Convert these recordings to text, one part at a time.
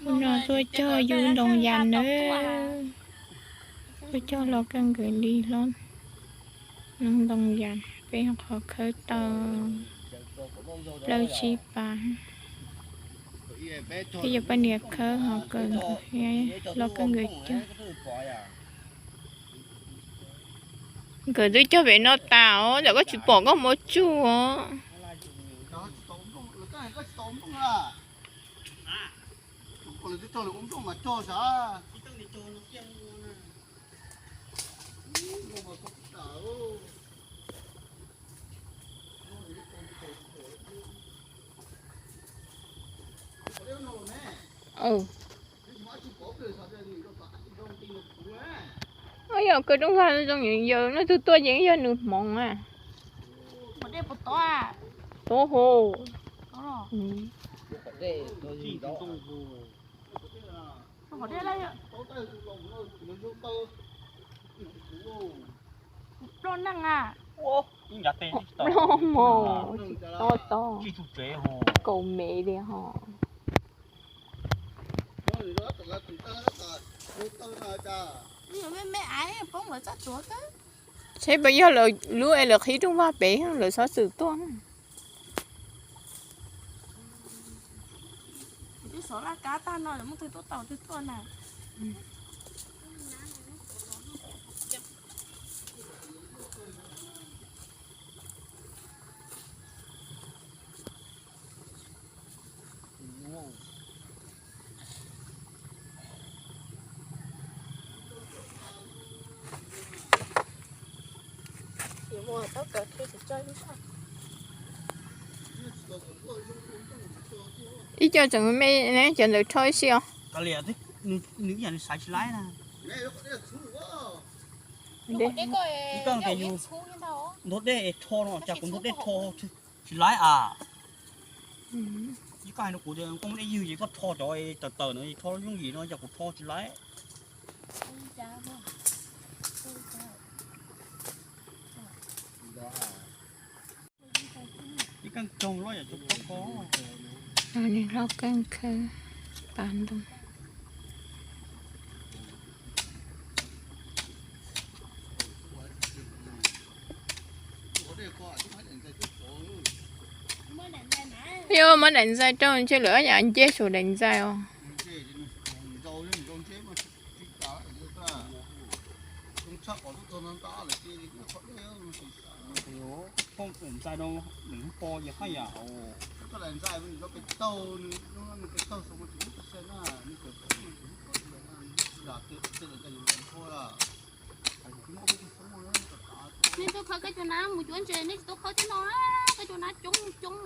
Hnub no tuaj cog yus ntoo yas nawb. Tuaj cog hlob kawg nkaus li hlob. Ntoo yas peb qhov khawb tau plaub tsib pas. Peb cov poj niam khawb ho kawm hlob kawg nkaus cog. Nkawd twb cog pem no tas os, ntawm koj tsis pom koj muab tsuj os. Yog kawg rooj vag zoo yawg no, tus tuaj yeej yog nws hmoov a. Tuaj hu. Ploj neeg a. Ploj mos, tsis tob tob, kaum mev li ho. Saib puas yog lawv lub es lawv qhib rooj vag pem lawv xov xwm tuaj. Ib co tseem me ne, cov ntawd rho ib si os. Nws ib yam nws xaiv tsis laib na. Nthuav dej es rho no, cas kuv nthuav dej rho tsis laib a. Ib koj hais rau kuv tias koj muaj dej ywg ces koj rho cov tawm tawm no, rho yooj yim no, cas kuv rho tsis laib. Ib keej kawg los yog tus koj koj. Nws hlob keej khawb pas ntoo. Yog muab daim ntxais rau ntshe lawv yam nce saum daim ntxais os. Nej tuaj khawb koj cov nab mus cuab ntses, nej tsis tuaj khawb thiab no, koj cov nab coob coob.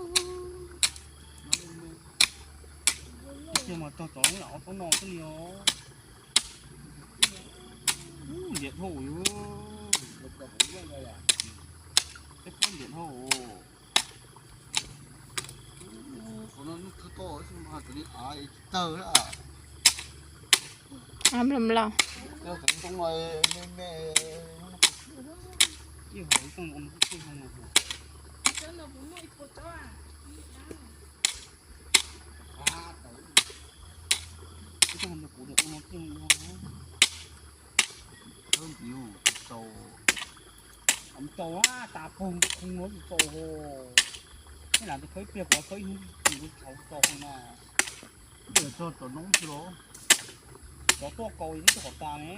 Tiag mas tog cov lub yam ob tsob no xwb li os. Ntiam dhau yuav. Peb ntiam dhau. Mlom mlom. Tau tas pug khoo no tsis tau ho. Tej lam tus khawb ib pliag kuv khawb ib hnub tus thaum tsis tau ho na. Cov noob xwb los. Cov tuaj kaus twb tuaj kom tas ne.